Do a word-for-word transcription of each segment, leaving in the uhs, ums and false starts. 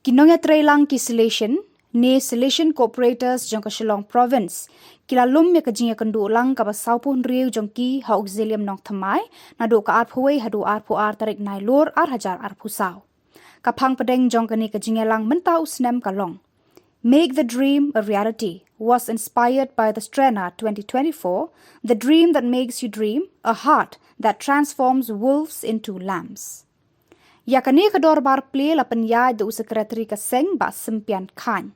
Ki nongïatreilang ki Salesian ne Salesian Cooperators jong ka Shillong Province ki la lum ïa ka jingïakynduh lang kaba sawphew hynriew jong ki ha Auxilium Nongthymmai naduh ka arphew wei haduh arphew ar tarik Nailur ar hajar arphew saw. Ka phang pdeng jong kane ka jingïalang mynta u snem ka long: Make the dream a reality, was inspired by the Strena twenty twenty-four, the dream that makes you dream, a heart that transforms wolves into lambs. Ïa kane ka dorbar plie la pynïaid da u Secretary ka seng Bah Sympian Chyne.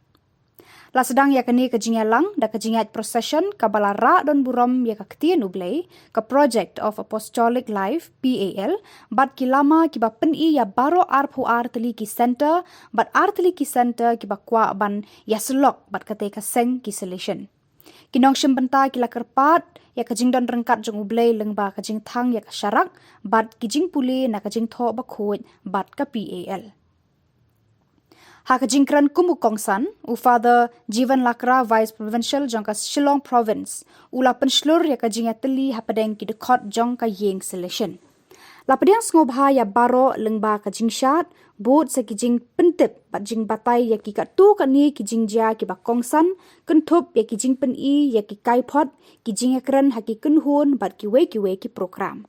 La sdang ïa kane ka jingïalang da ka jingïaid procession kaba la rah don burom ïa ka Ktien U Blei, ka Project of Apostolic Life, P A L, bad ki lama kiba pyni ïa baroh arphew ar tylli ki centre, bad ar tylli ki centre kiba kwah ban ïasyllok bad katei ka seng ki Salesian. Ki nongshim bynta ki la kyrpad ïa ka jingdon ryngkat jong U Blei lyngba ka jingthang ïa ka sharak bad ki jingpule na ka Jingthoh Bakhuid bad ka P A L. Ha ka jingkren kum u kongsan, u Father Jivan Lakra, Vice Provincial jong ka Shillong Province, u la pynshlur ïa ka jingïatylli hapdeng ki dkhot jong ka ïing Salesian. La pdiang sngewbha ïa baroh lyngba ka jingshad, bud sa ki jingpyntip bad jingbatai ïa ki katto katne ki jingjia kiba kongsan, kynthup ïa ki jingpyni ïa ki kaiphod, ki jingïakren ha ki kynhun bad kiwei kiwei ki program.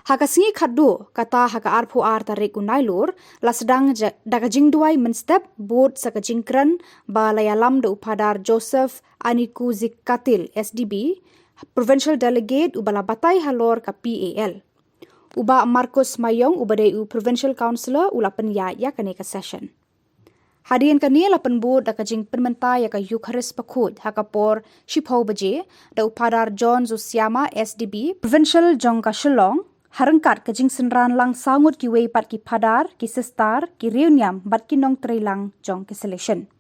Ha ka sngi khatduh, kata ha ka arphew ar tarik u Nailur, la sdang ja-, da ka jingduwai mynstep, bud sa ka jingkren ba la ïalam da u Phadar Joseph Anikuzikatil, S D B, Provincial Delegate, uba la batai halor ka P A L. U Bah Marcus Mayong, uba dei u Provincial Councillor, u la pynïaid ïa kane ka session. Hadien kane la pynbud da ka jingpynmynta ïa ka Eucharist Bakhuid ha ka por shiphew baje da u Phadar John Zosiama, S D B, Provincial jong ka Shillong, Ha ryngkat ka jingsynran lang saw ngut kiwei pat ki phadar, ki sister, ki riewniam bad ki nongtreilang jong ki Salesian.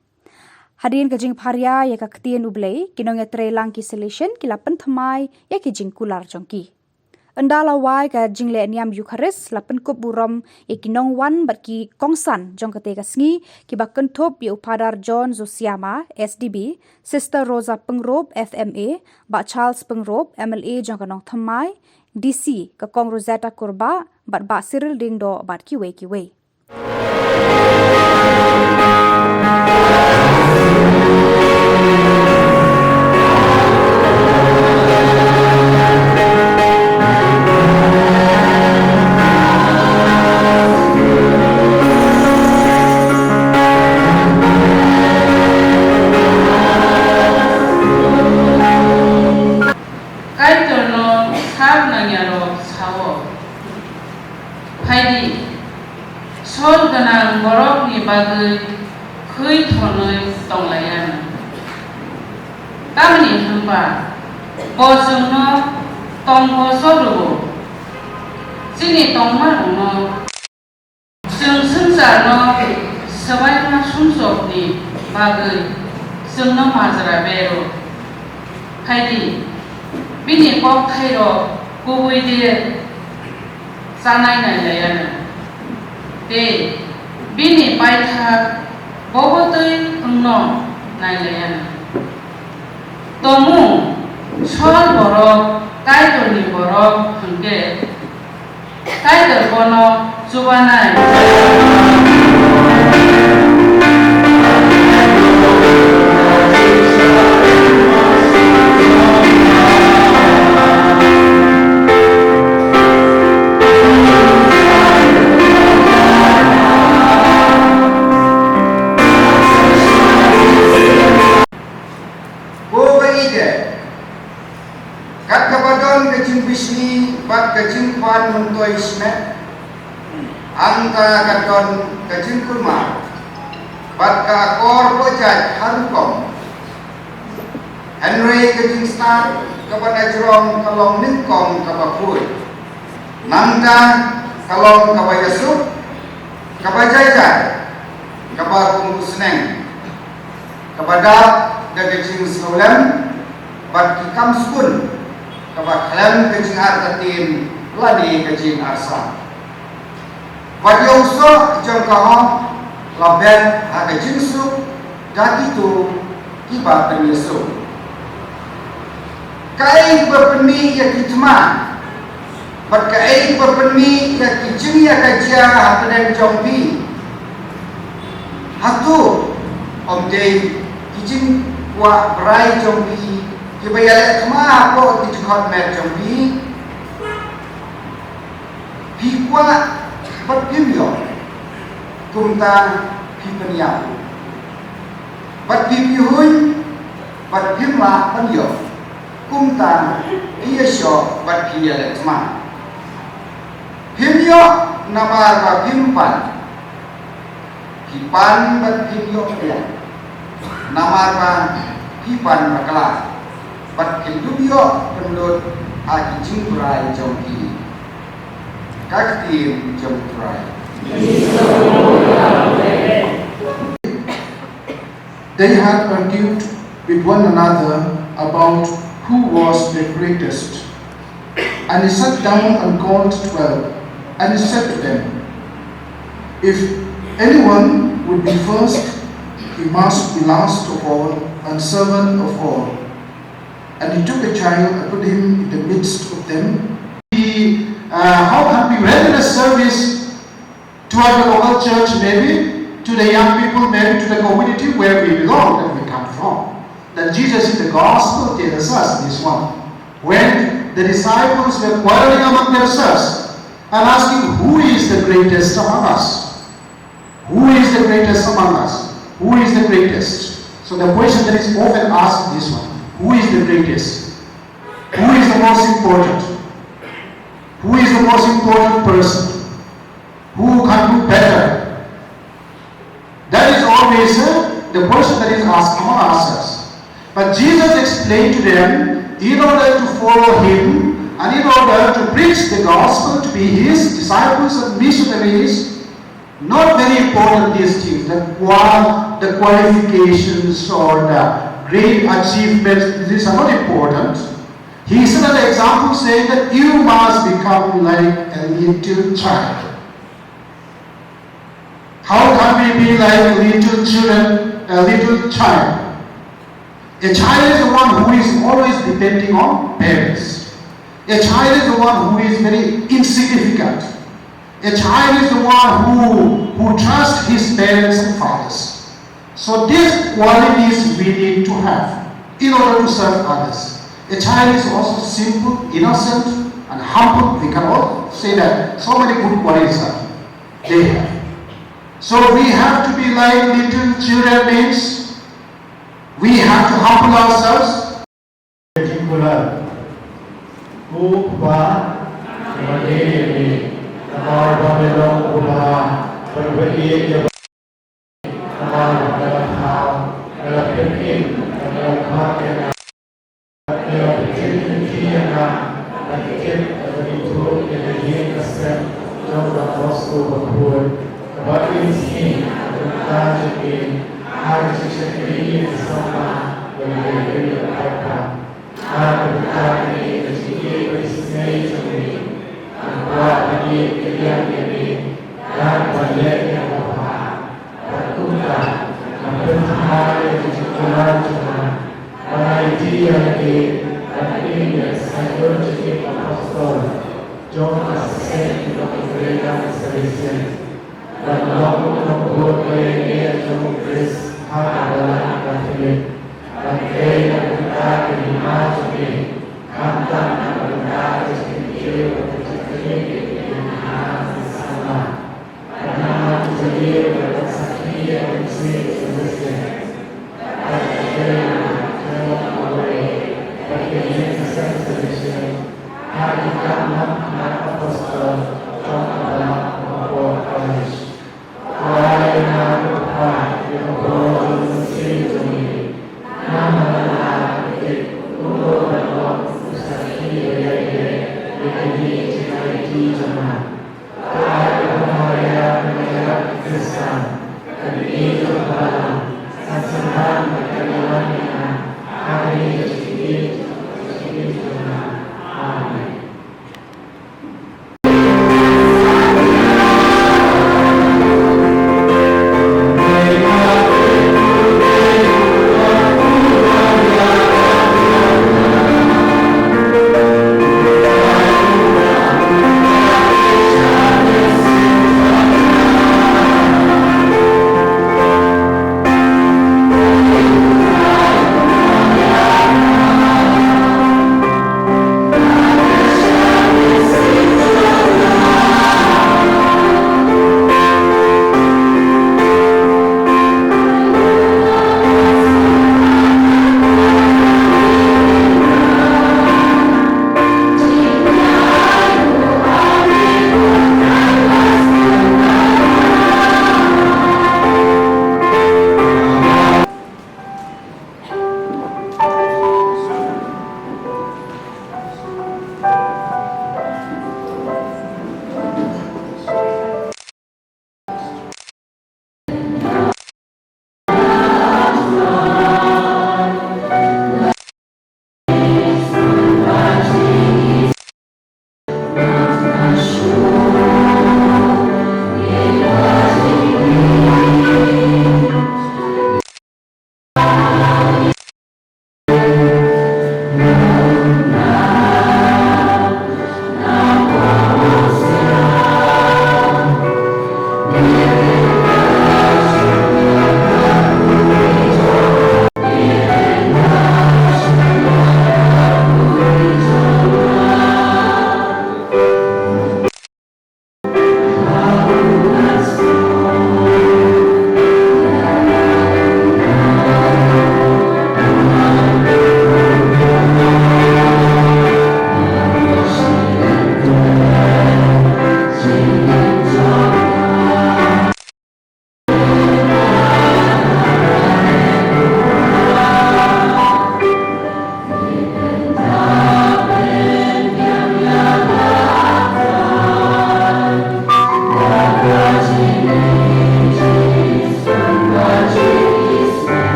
Hadien ka jingpharia ïa ka ktien U Blei, ki nongïatreilang ki Salesian ki la pynthymmai ïa ki jingkular jong ki. Ynda la wai ka jingleh niam Eukharist, la pynkup burom ïa ki nongwan bad ki kongsan jong katei ka sngi, kiba kynthup ïa u Phadar John Zosiama, S D B, Sister Rosa Pyngrope, F M A, Bah Charles Pyngrope, M L A jong ka Nongthymmai, D C, ka Kong Rosetta Kurbah, bad Bah Cyril Diengdoh bad kiwei kiwei. Kaitor no sap nang ïaroh sawo. Phaidi, Saul ka nang borok ni bagwi khwi thonoi tong laiya na. Tamni hwnba, bo chwngno tong bo Saul rubo. Chini tongma rokno. Chwng swngcharno swbaima sumsokni bagwi chwngno majra bero. Phaidi, bini kokthairok kubui de chanai nai laiya na. Tei, bini paithak bobo twi wngno nai laiya na. Tomung, Saul borok, Kaitorni borok hwnkhe, Kaitor bono chubanai. Ko ba ïeit, kat kaba don ka jingbishni bad ka jingpan myntoi shimet, hangta ka don ka jingkulmar bad ka akor bajait ha rukom. Hynrei ka jingstad kaba na jrong ka long nyngkong kaba khuid. Nangta ka long kaba ïasuk, kaba jai jai, kaba kum u sneng, kaba dap da ka jingsngewlem bad ki kam sukun, kaba khlem ka jingartatien lane ka jingarsap. Bad ïa u soh jong ka hok la bet ha ka jingsuk da kito kiba pynïasuk. Kaei kaba pynmih ïa ki thma, bad kaei kaba pynmih ïa ki jingïakajia hapdeng jong phi? Hato ym dei ki jingkwah brai jong phi kiba ïaleh thma hapoh ki jingkhot met jong phi? Phi kwah bad phim ïoh, kumta phi pynïap. Bad phi pihuiñ bad phim lah ban ïoh, kumta phi ïashoh bad phi ïaleh thma. Phim ïoh namar ba phim pan. Phi pan bad phin ïoh pdiang, namar ba phi pan bakla, bad phin dup ïoh pynlut ha ki jingbrai jong phi. Ka ktien jong U Trai. They had argued with one another about who was the greatest. And he sat down and called twelve, and he said to them, "If anyone would be first, he must be last of all and servant of all." And he took a child and put him in the midst of them. He, uh, how have we rendered a service to our local church, maybe to the young people, maybe to the community where we belong, where we come from? Then Jesus in the gospel tells us this one. When the disciples were quarreling among themselves and asking, "Who is the greatest among us? Who is the greatest among us? Who is the greatest?" So the question that is often asked is this one. Who is the greatest? Who is the most important? Who is the most important person? Who can do better? That is always, uh, the question that is asked among ourselves. But Jesus explained to them, in order to follow him And in order to preach the gospel, to be his disciples and missionaries, not very important these things, the, qual- the qualifications or the great achievements, these are not important. He set an example saying that you must become like a little child. How can we be like little children, a little child? A child is the one who is always depending on parents. A child is the one who is very insignificant. A child is the one who, who trusts his parents and fathers. So these qualities we need to have in order to serve others. A child is also simple, innocent, and humble. We can all say that. So many good qualities are there. So we have to be like little children means we have to humble ourselves. Particular. Ko Kpa, ba ïeit ïa me, namar ba me long U Kpa, ba ïeit ïa me, namar ba me la thaw, me la pynïaid, me la khot ïa nga, me la pynjynjar ïa nga, ban tip bad ban ithuh ïa ka ïing ka sem jong u apostol bakhuid, kaba in sngi, na ka bynta jong me, ha ka jingshakri ïa ki samla, ïa ka ïing ka sem. Ha ka bynta kane ka jingïeit ba isynei jong me, ngan kwah ban ïeit pdiang ïa me, ngan ban leh ïa kaba bha. Bad kumta, ngan pynthymmai ïa ka jingkular jong nga, ba nga aiti ïa lade ban im ïa ka saiñdur jong ki apostol jong ka seng jong U Trai Salesian. Ban long u nongbuh ba ïaineh jong U Khrist ha ka balang Katholik. Ban trei na ka bynta ka hima jong me, khamtam na ka bynta ka jingkiew bad ka jingkmen ïa ki hima ki samla. Ban nang ïa ki jingkiew bad ban sakhi ïa ka mynsiem jong U Khrist.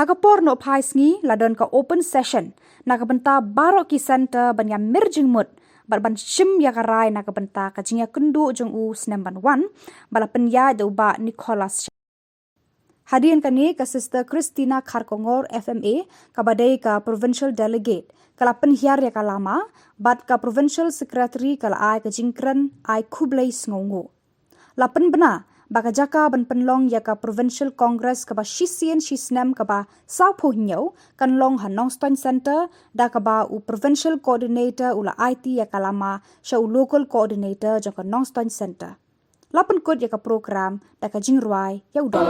Ha ka por nohphai sngi la don ka open session na ka bynta baroh ki centre ban ïa mir jingmut bad ban shim ïa ka rai na ka bynta ka jingïakynduh jong u snem ban wan, ba la pynïaid da u Bah Nicholas. Hadien kane, ka Sister Christina Kharkongor, F M A, kaba dei ka Provincial Delegate, ka la pynhiar ïa ka lama, bad ka Provincial Secretary ka la ai ka jingkren ai khublei sngewnguh. La pynbna ba ka jaka ban pynlong ïa ka Provincial Congress kaba shisien shisnem kaba sawphew hynñiew kan long ha Nongstoiñ Centre, da kaba u Provincial Coordinator u la aiti ïa ka lama sha u Local Coordinator jong ka Nongstoiñ Centre. La pynkut ïa ka program da ka jingrwai ïa u Dong.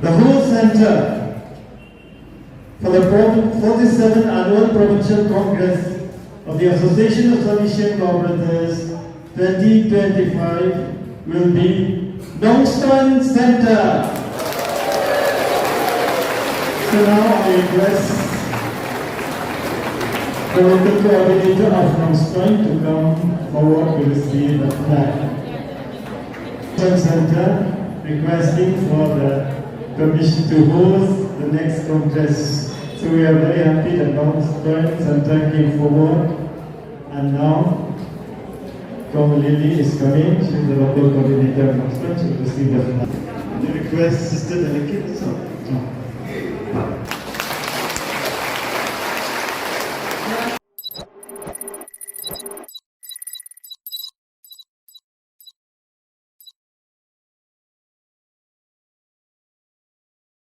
The whole centre for the forty-seventh Annual Provincial Congress of the Association of Salesian Cooperators twenty twenty-five will be Nongstoiñ Centre. So now I request the local coordinator of Nongstoiñ to come forward to receive the flag. Centre requesting for the permission to host the next congress. So we are very happy that Nongstoiñ Centre came forward, and now Kong Lily is coming. She is the local coordinator of Nongstoiñ. She will receive the flag. The request, Sister Delegate. So, so.